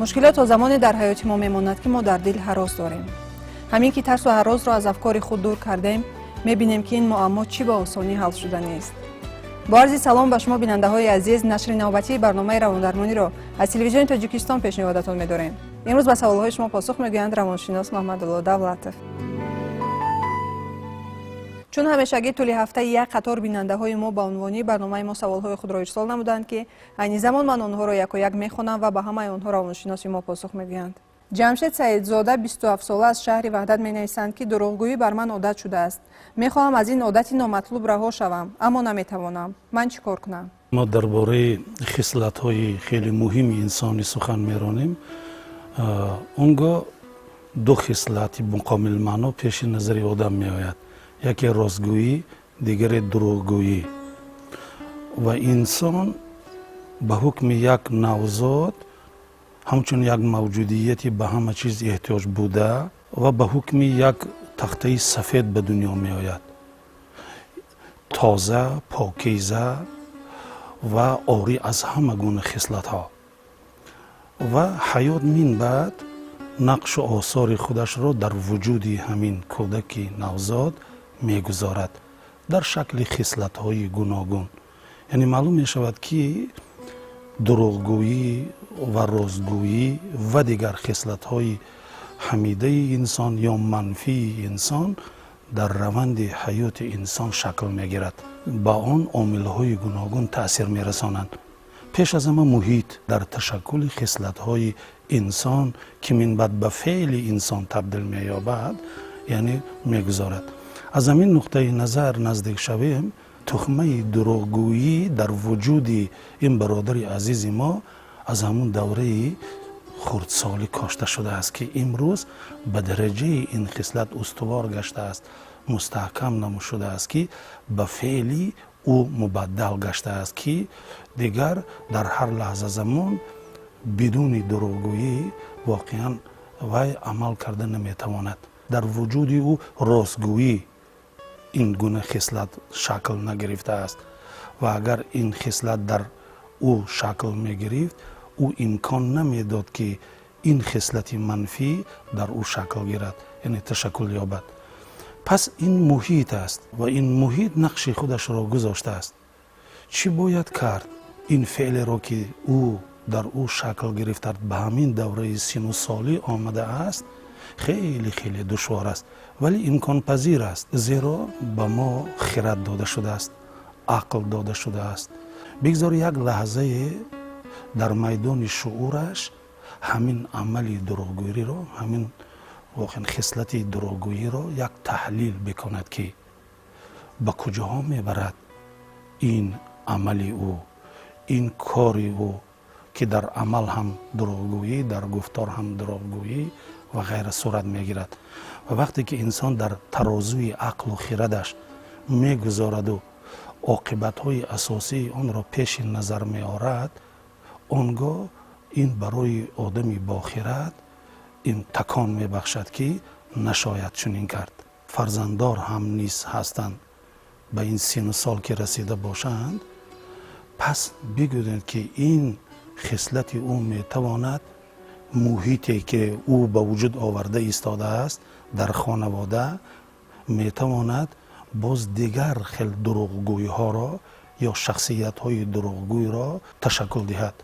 Мушкилот то замоне дар ҳаёти мо мемонад, ки мо дар дил ҳарос дорем. Ҳамин ки тарсу ҳаросро аз афкори худ дур кардем, мебинем, ки ин муаммо чӣ ба осонӣ ҳал шуданист. Бо арзи салом ба шумо, бинандаҳои азиз, нашри навбатии барномаи равондармониро аз Телевизиони Тоҷикистон пешниҳодатон медорем. Имрӯз ба саволҳои шумо посух мегӯянд равоншинос Маҳмадулло Давлатов. Чун ҳамешагӣ, тӯли ҳафта як қатор бинандаҳои мо ба унвони барномаи мо саволҳои худро ирсол намуданд, ки айни замон ман онҳоро якояк мехонам ва ба ҳамаи онҳо равоншиноси мо посух мегӯянд. Ҷамшед Саидзода, 27сола, аз шаҳри Ваҳдат менависанд, ки дурӯғгӯӣ бар ман одат шудааст. Мехоҳам аз ин одати номатлуб раҳо шавам, аммо наметавонам. Ман чӣ кор кунам? Мо дар бораи хислатҳои хеле муҳими инсонӣ сухан меронем. Он гоҳ ду хислати муқобилмаъно пеши назари одам меояд: яке ростгӯӣ, дигаре дурӯғгӯӣ. Ва инсон ба ҳукми як навзод, ҳамчун як мавҷудияти ба ҳама чиз эҳтиёҷ буда ва ба ҳукми як тахтаи сафед ба дунё меояд, тоза, покиза ва орӣ аз ҳама гуна хислатҳо. Ва ҳаёт минбаъд нақшу осори худашро дар вуҷуди ҳамин кӯдаки навзод мегузорад дар шакли хислатҳои гуногун. Яъне маълум мешавад, ки дурӯғгӯӣ ва ростгӯӣ ва дигар хислатҳои ҳамидаи инсон ё манфии инсон дар раванди ҳаёти инсон шакл мегирад, ба он омилҳои гуногун таъсир мерасонанд. Пеш аз ҳама муҳит дар ташаккули хислатҳои инсон, ки минбаъд ба феъли инсон табдил меёбад, яъне мегузорад. Аз ҳамин нуқтаи назар наздик шавем, тухмаи дурӯғгӯӣ дар вуҷуди ин бародари азизи мо аз ҳамун давраи хурдсолӣ кошта шудааст, ки имрӯз ба дараҷаи ин хислат устувор гаштааст, мустаҳкам намушудааст, ки ба феъли ӯ мубаддал гаштааст, ки дигар дар ҳар лаҳза замон бидуни дурӯғгӯӣ воқеан вай амал карда наметавонад. Дар вуҷуди ӯ ростгӯӣ ин гуна хислат шакл нагирифтааст. Ва агар ин хислат дар ӯ шакл мегирифт, ӯ имкон намедод, ки ин хислати манфӣ дар ӯ шакл гирад, яъне ташаккул ёбад. Пас ин муҳит аст ва ин муҳит нақши худашро гузоштааст. Чӣ бояд кард? Ин феълеро, ки ӯ дар ӯ шакл гирифтааст, ба ҳамин давраи сину солӣ омадааст, хеле хеле душвор аст, вале имконпазир аст, зеро ба мо хирад дода шудааст, ақл дода шудааст. Бигзор як лаҳзае дар майдони шуураш ҳамин амали дурӯғгӯиро, ҳамин воқеан хислати дурӯғгӯиро як таҳлил бикунад, ки ба куҷоҳо мебарад ин амали ӯ, ин кори ӯ, ки дар амал ҳам дурӯғгӯӣ, дар гуфтор ҳам дурӯғгӯӣ ва ғайра сурат мегирад. Ва вақте ки инсон дар тарозуи ақлу хирадаш мегузораду оқибатҳои асосии онро пеши назар меорад, он гоҳ ин барои одами бохирад ин такон мебахшад, ки нашояд чунин кард. Фарзанддор ҳам низ ҳастанд, ба ин сину сол ки расида бошанд, пас бигӯед, ки ин хислати ӯ метавонад муҳите, ки ӯ ба вуҷуд оварда истодааст дар хонавода, метавонад боз дигар хел дурӯғгӯйҳоро ё шахсиятҳои дурӯғгӯйро ташаккул диҳад.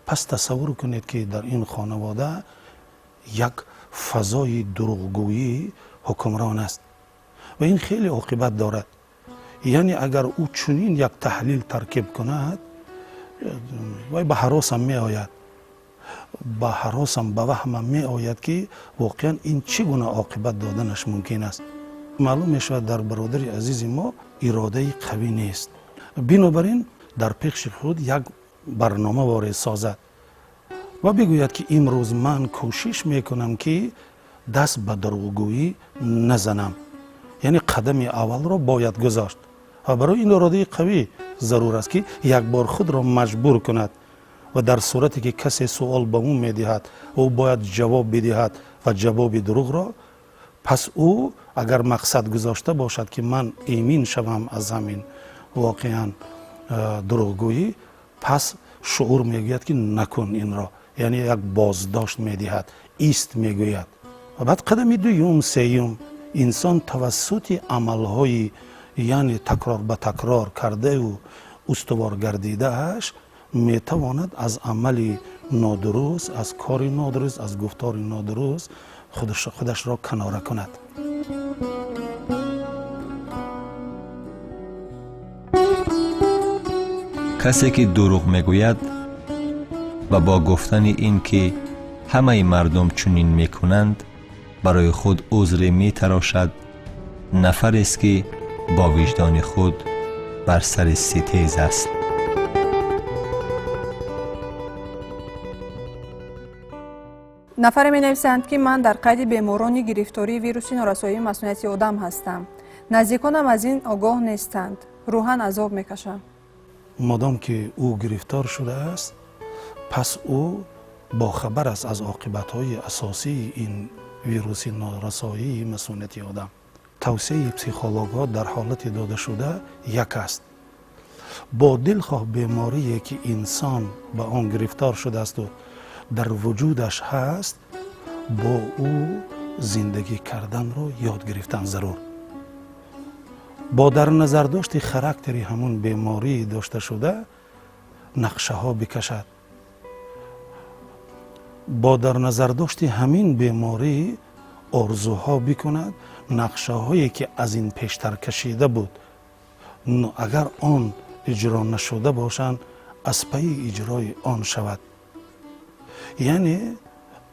Пас тасаввур кунед, ки дар ин хонавода як фазои дурӯғгӯӣ ҳукмрон аст ва ин хеле оқибат дорад. Яъне агар ӯ чунин як таҳлил таркиб кунад, вай ба ҳаросам меояд, ба ҳаросам, ба ваҳмам меояд, ки воқеан ин чӣ гуна оқибат доданаш мумкин аст. Маълум мешавад, дар бародари азизи мо иродаи қавӣ нест. Бинобар ин дар пеши худ як барнома ворид созад ва бигӯяд, ки имрӯз ман кӯшиш мекунам, ки даст ба дурӯғгӯӣ назанам. Яъне қадами аввалро бояд гузошт ва барои ин иродаи қавӣ зарур аст, ки як бор худро маҷбур кунад. Ва дар сурате ки касе суол ба ӯ медиҳад, ӯ бояд ҷавоб бидиҳад ва ҷавоби дурӯғро. Пас ӯ агар мақсад гузошта бошад, ки ман эмин шавам аз ҳамин воқеан дурӯғгӯӣ, пас шуур мегӯяд, ки накун инро. Яъне як боздошт медиҳад, ист мегӯяд. Ва баъд қадами дуюм, сеюм, инсон тавассути амалҳои, яъне такрор ба такрор кардаю устувор гардидааш, метавонад аз амали нодуруст, аз кори нодуруст, аз гуфтори нодуруст худашро канора кунад. Касе ки дурӯғ мегӯяд ва бо гуфтани ин ки ҳамаи мардум чунин мекунанд, барои худ узре метарошад, нафарест ки бо виҷдони худ бар сари ситез аст. Нафаре менависанд, ки ман дар қайди беморони гирифтории вируси норасоии масунияти одам ҳастам. Наздиконам аз ин огоҳ нестанд. Рӯҳан азоб мекашам. Модом ки ӯ гирифтор шудааст, пас ӯ бохабар аст аз оқибатҳои асосии ин вируси норасоии масунияти одам. Тавсияи психологҳо дар ҳолати додашуда як аст: бо дилхоҳ беморие ки инсон ба он гирифтор шудаасту дар вуҷудаш ҳаст, бо ӯ зиндагӣ карданро ёд гирифтан зарур, бо дар назардошти характери ҳамун бемории дошташуда нақшаҳо бикашад, бо дар назардошти ҳамин беморӣ орзуҳо бикунад, нақшаҳое ки аз ин пештар кашида буд, агар он иҷро нашуда бошанд, аз пайи иҷрои он шавад. Яъне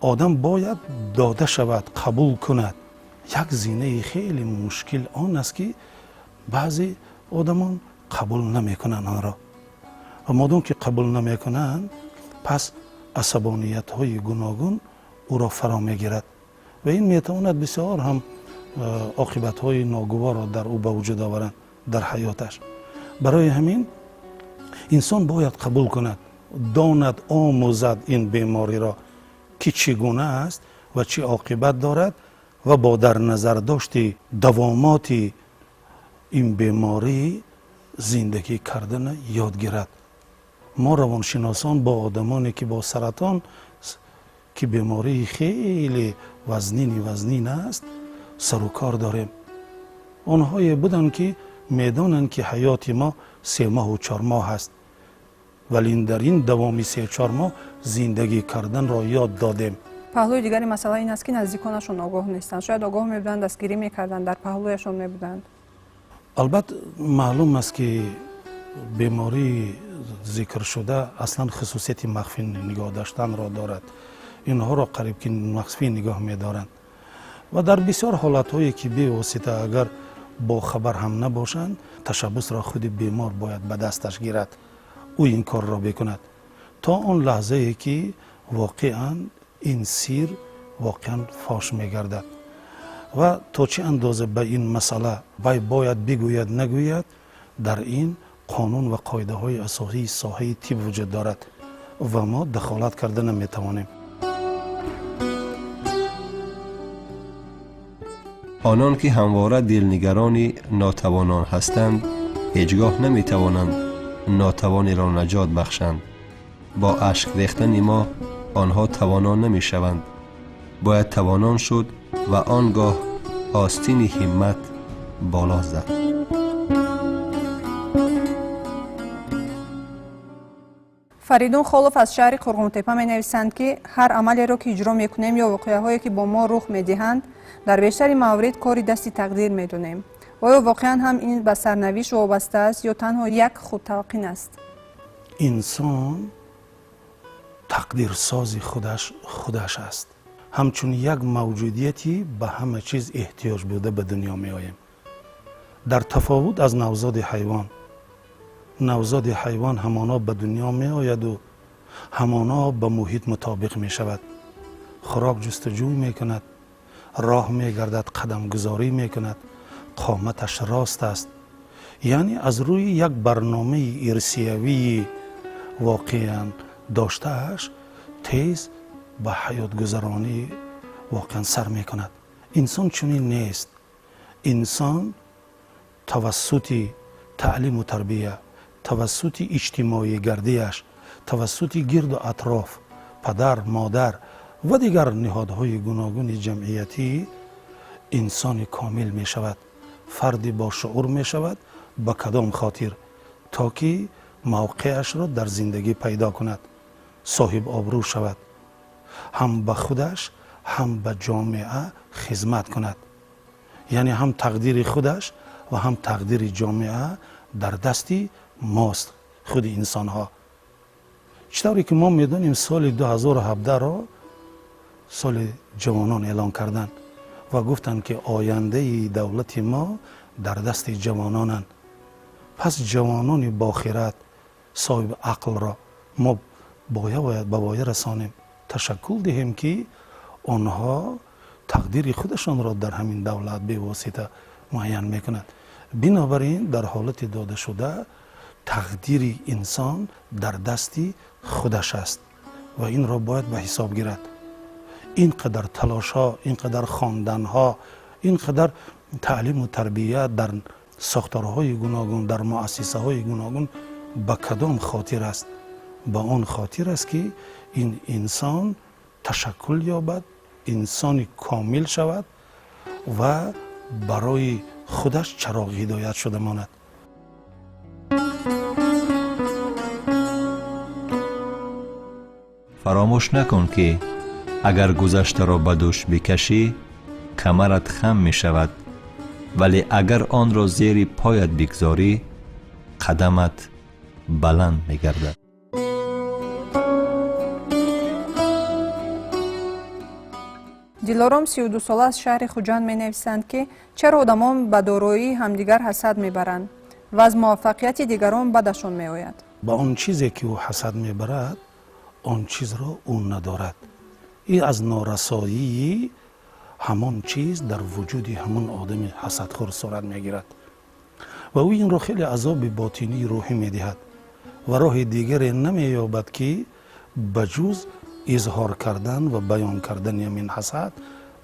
одам бояд дода шавад, қабул кунад. Як зинаи хеле мушкил он аст, ки баъзе одамон қабул намекунанд онро, ва модом ки қабул намекунанд, пас асабониятҳои гуногун ӯро фаро мегирад ва ин метавонад бисёр ҳам оқибатҳои ногуворро дар ӯ ба вуҷуд оваранд дар ҳаёташ. Барои ҳамин инсон бояд қабул кунад, донад, омӯзад ин бемориро, ки чӣ гуна аст ва чӣ оқибат дорад, ва бо дар назардошти давомоти ин беморӣ зиндагӣ кардана ёд гирад. Мо, равоншиносон, бо одамоне ки бо саратон, ки бемории хеле вазнини вазнин аст, сарукор дорем. Онҳое буданд, ки медонанд, ки ҳаёти мо 3 моҳу 4 моҳ аст, вале дар ин давоми 3-4 моҳ зиндагӣ карданро ёд додем. Паҳлӯи дигари масъала ин аст, ки наздиконашон огоҳ нестанд. Шояд огоҳ мебуданд, дастгирӣ мекарданд, дар паҳлӯяшон мебуданд. Албатта, маълум аст, ки бемории зикршуда аслан хусусияти махфӣ нигоҳ доштанро дорад. Инҳоро қариб ки махфӣ нигоҳ медоранд ва дар бисёр ҳолатҳое ки бевосита агар бохабар ҳам набошанд, ташаббусро худи бемор бояд ба дасташ гирад, ӯ ин корро бикунад, то он лаҳзае ки воқеан ин сир воқеан фош мегардад. Ва то чӣ андоза ба ин масъала вай бояд бигӯяд, нагӯяд, дар ин қонун ва қоидаҳои асосии соҳаи тиб вуҷуд дорад ва мо дахолат карда наметавонем. Онон ки ҳамвора дилнигарони нотавонон ҳастанд, ҳеҷ гоҳ наметавонанд нотавонеро наҷот бахшанд. Бо ашк рехтани мо онҳо тавоно намешаванд. Бояд тавонон шуд ва он гоҳ остини ҳиммат боло зад. Фаридун Холов аз шаҳри Қурғонтепа менависанд, ки ҳар амалеро ки иҷро мекунем ё воқеаҳое ки бо мо рух медиҳанд, дар бештари маврид кори дасти тақдир медонем. Оё воқеан ҳам ин ба сарнавишт вобаста аст ё танҳо як худталқин аст? Инсон тақдирсози худаш худаш аст. Ҳамчун як мавҷудияти ба ҳама чиз эҳтиёҷ буда ба дунё меоем, дар тафовут аз навзоди ҳайвон. Навзоди ҳайвон ҳамоно ба дунё меояду ҳамоно ба муҳит мутобиқ мешавад, хӯрок ҷустуҷӯй мекунад, роҳ мегардад, қадамгузорӣ мекунад, қоматаш рост аст, яъне аз рӯи як барномаи ирсиявии воқеан доштааш тез ба ҳаётгузаронӣ воқеан сар мекунад. Инсон чунин нест. Инсон тавассути таълиму тарбия, тавассути иҷтимоӣ гардиаш, тавассути гирду атроф, Падар, модар ва дигар ниҳодҳои гуногуни ҷамъиятӣ инсони комил мешавад, фарди бошуур мешавад. Ба кадом хотир? То ки мавқеашро дар зиндагӣ пайдо кунад, соҳиб обрӯ шавад, ҳам ба худаш, ҳам ба ҷомеа хизмат кунад. Яъне ҳам тақдири худаш ва ҳам тақдири ҷомеа дар дасти мост, худи инсонҳо. Чӣ тавре ки мо медонем, соли 2017-ро соли ҷавонон эълон карданд ва гуфтанд, ки ояндаи давлати мо дар дасти ҷавононанд. Пас ҷавонони бохират, соҳиби ақлро мо бояд ба воя расонем, ташаккул диҳем, ки онҳо тақдири худашонро дар ҳамин давлат бевосита муайян мекунанд. Бинобар ин, дар ҳолати додашуда тақдири инсон дар дасти худаш аст ва инро бояд ба ҳисоб гирад. Ин қадар талошҳо, ин қадар хонданҳо, ин қадар таълиму тарбия дар сохторҳои гуногун, дар муассисаҳои гуногун ба кадом хотир аст? Ба он хотир аст, ки ин инсон ташаккул ёбад, инсони комил шавад ва барои худаш чароғи ҳидоят шуда монад. Фаромӯш накун, ки агар гузаштаро ба дӯш бикашӣ, камарат хам мешавад, вале агар онро зери поят бигзорӣ, қадамат баланд мегардад. Дилором, 32сола, аз шаҳри Хуҷанд менависанд, ки чаро одамон ба дороии ҳамдигар ҳасад мебаранд ва аз муваффақияти дигарон бадашон меояд? Ба он чизе, ки ӯ ҳасад мебарад, он чизро ӯ надорад. Ин аз норасоии ҳамон чиз дар вуҷуди ҳамон одами ҳасадхӯр сурат мегирад ва ӯ инро хеле азоби ботинии рӯҳӣ медиҳад ва роҳи дигаре намеёбад, ки ба ҷуз изҳор кардан ва баён кардани ҳамин ҳасад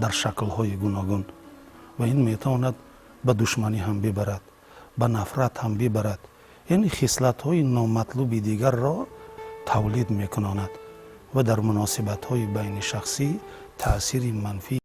дар шаклҳои гуногун. Ва ин метавонад ба душманӣ ҳам бибарад, ба нафрат ҳам бибарад, яъне хислатҳои номатлуби дигарро тавлид мекунонад ва дар муносибатҳои байнишахсӣ таъсири манфӣ.